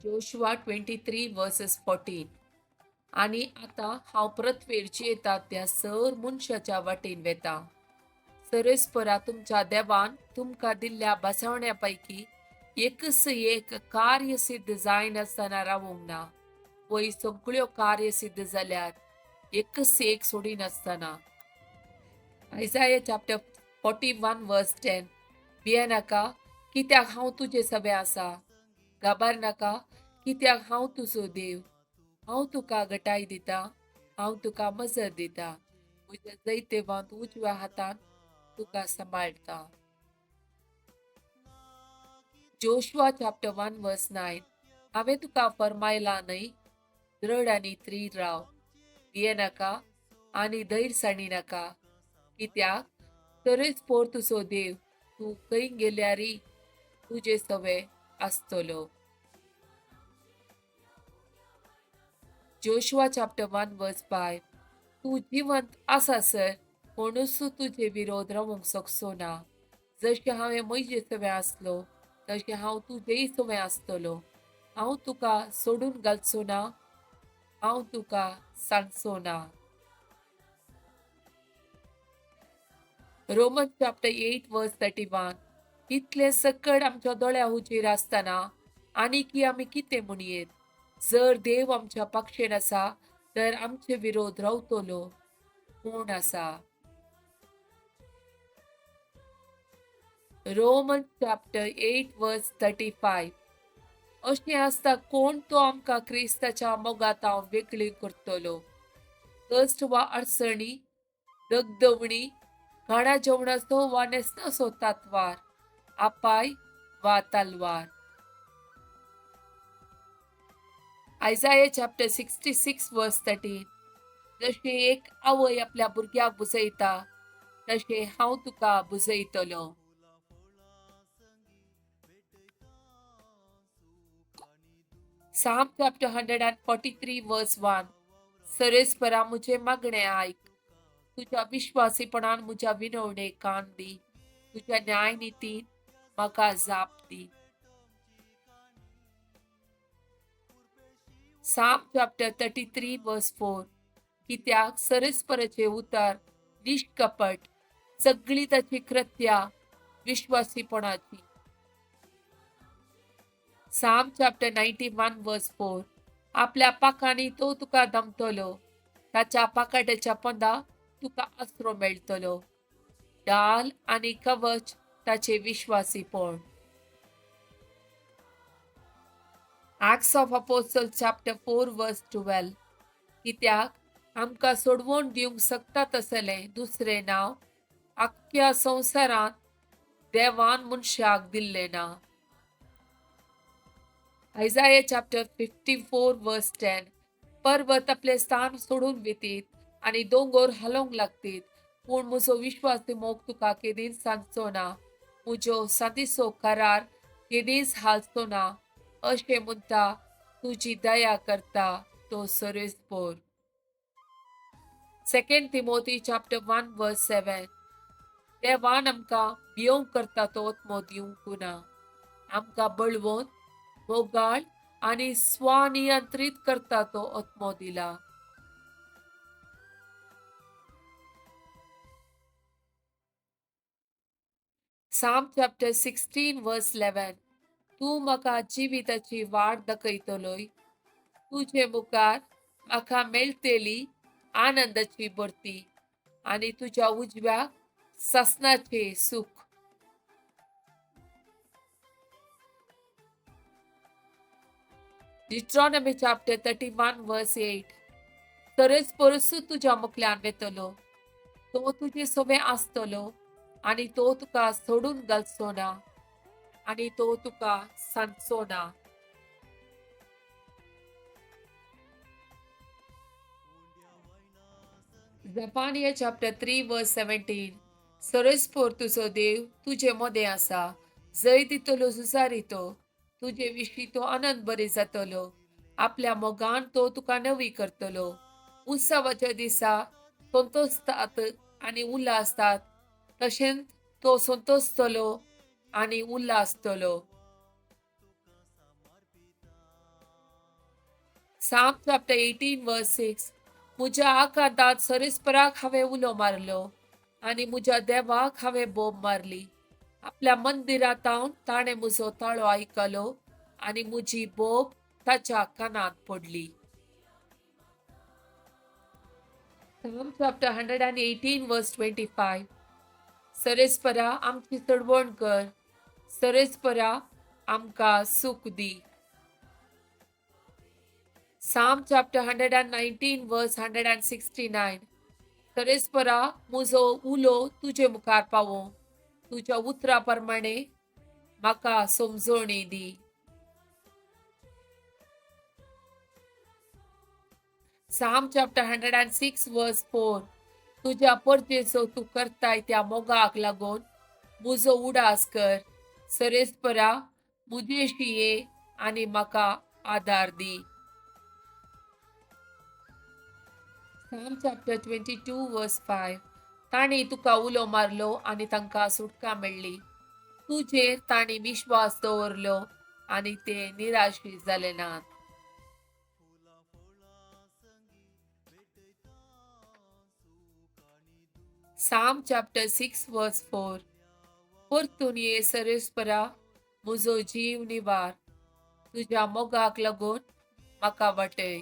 Joshua 23:14. आनी आतां हांव पृथ्वीर जियेता त्या सर मनशाच्या वाटेन वेता. सरस्परा तुमच्या देवान तुमकां दिल्ल्या बसवण्या पैकी एकच एक कार्य सिद्ध जायनासतना रावूंक ना. वय सगळ्यो कार्य सिद्ध जाल्यात, एकच एक सोडिनासतना. Isaiah chapter 41:10. भियेनाका, कित्याक हांव तुजे सभे आसा. घाबर नाका, कित्याक हांव तुजो देव. हांव तुका गटाय दिता, हांव तुका मजत दिता, म्हज्या जैतेवांत उजव्या हातान तुका सांबाळटा. Joshua chapter 1:9. हांवें तुका फरमायला न्हय, दृढ आनी थीर राव, भियेनाका आनी धैर्य सांडी नाका, कित्याक तरच पोर तुजो देव तूं खंय गेल्यारय तुजे सवे आसतलो. Joshua chapter 1:5. तूं जिवंत आसा सर कोणूच तुजे विरोध रावंक शकचो ना. जशें हांवें म्हजे सवे आसलो तशें हांव तुजेय सवे आसतलो. हांव तुका सोडून घालचो ना, हांव तुका सांगचो ना. Roman chapter 8:31. इतलें सकड आमच्या दोळ्या हुजीर आसतना आनीकी आमी कितें म्हणयेत? जर देव आमच्या पक्षेन आसा तर आमचे विरोध रावतलो कोण आसा? Roman chapter 8:35. अशें आसता कोण तो आमकां क्रिस्ताच्या मोगांत वेगळी करतलो? कश्ट वा अडचणी, दगदवणी, खाणा जेवणाचो वा न्हेसणाचो तातवार, आपाय वा तलवार. Isaiah chapter 66:13. जशें एक आवय आपल्या भुरग्याक बुजयता तशें हांव तुका बुजयतलो. Psalm chapter 143:1. सरस्परा म्हजें मागणें आयक, तुज्या विश्वासीपणान म्हज्या विनवणेक कान दी, तुज्या न्यायनितीन म्हाका जाप दी. Psalm chapter 33:4. कित्याक सरस्पराचें उतर निश्कपट, सगळी ताची कृत्या विश्वासीपणाची. Psalm chapter 91:4. आपल्या पाखांनी तो तुका दमतलो, ताच्या पाकाट्याच्या पोंदा तुका आसरो मेळटलो. डाल आनी कवच ताचे विश्वासीपण. Acts of Apostle chapter 4:12. कित्याक आमकां सोडवण दिवंक शकता तसलें दुसरें नांव आख्ख्या संवसारांत देवान मनशाक दिल्लें ना. Isaiah chapter 54:10. पर्वत आपलें स्थान सोडून वेतीत आनी दोंगर हालोवंक लागतीत, पूण म्हजो विश्वासी मोग तुका केदींच सांगचो ना, म्हजो सादीसो करार केदींच हालचो ना, अशें म्हणटा तुजी दया करता तो सरस्पोर. 2 Timothy chapter 1:7. देवान आमकां भियोवंक करता तो आत्मो दिवंक ना, आमकां बळवंत, मोगाळ आनी स्वनियंत्रीत करता तो आत्मो दिला. Psalm chapter 16:11. तूं म्हाका जिविताची वाट दाखयतलोय, तुजे मुखार म्हाका मेळटली आनंदाची भरती आनी तुज्या उजव्याक सासणाचें सूख. Deuteronomy chapter 31:8. तरच परसू तुज्या मुखल्यान वेतलो, तो तुजे सवे आसतलो आनी तो तुका सोडून घालचो ना आनी तो तुका सांगचो ना. Zephaniah chapter 3:17. सरस्पोर तुजो देव तुजे मदें आसा, जंय दितलो झुजारी तो, तुजे विशीं तो आनंद बरी जातलो, आपल्या मोगान तो तुका नवी करतलो. उत्सवाच्या दिसा संतोषतात आनी उल्हासतात तशेंच तो संतोषतलो आनी उल्हासतलो. Psalm chapter 18 verse 6. म्हज्या आकांतांत सरेस्पराक हांवें उलो मारलो आनी म्हज्या देवाक हांवें बोब मारली. आपल्या मंदिरांत ताणें म्हजो ताळो आयकलो आनी म्हजी बोब ताच्या कानांत पडली. Psalm chapter 118 verse 25. सरेस्परा आमची चडवण कर, सरेस्परा आमकां सूख दी. Psalm chapter 119 verse 169. सरेस्परा म्हजो उलो तुजे मुखार पावो, तुज्या उतरा प्रमाणे म्हाका समजोणी दी. Psalm chapter 106 verse 4. तुज्या परजेचो तूं करताय त्या मोगाक लागून म्हजो उडास कर, सरेस्परा म्हजेशी ये आनी म्हाका आदार दी. Psalm chapter 22 verse 5. तांणी तुका उलो मारलो आनी तांकां सुटका मेळ्ळी. तुजेर तांणी विश्वास दवरलो आनी ते निराशी जाले नात. Psalm chapter 6 verse 4. परतून ये सरेस्परा म्हजो जीव निवार, तुज्या मोगाक लागून म्हाका वाटय.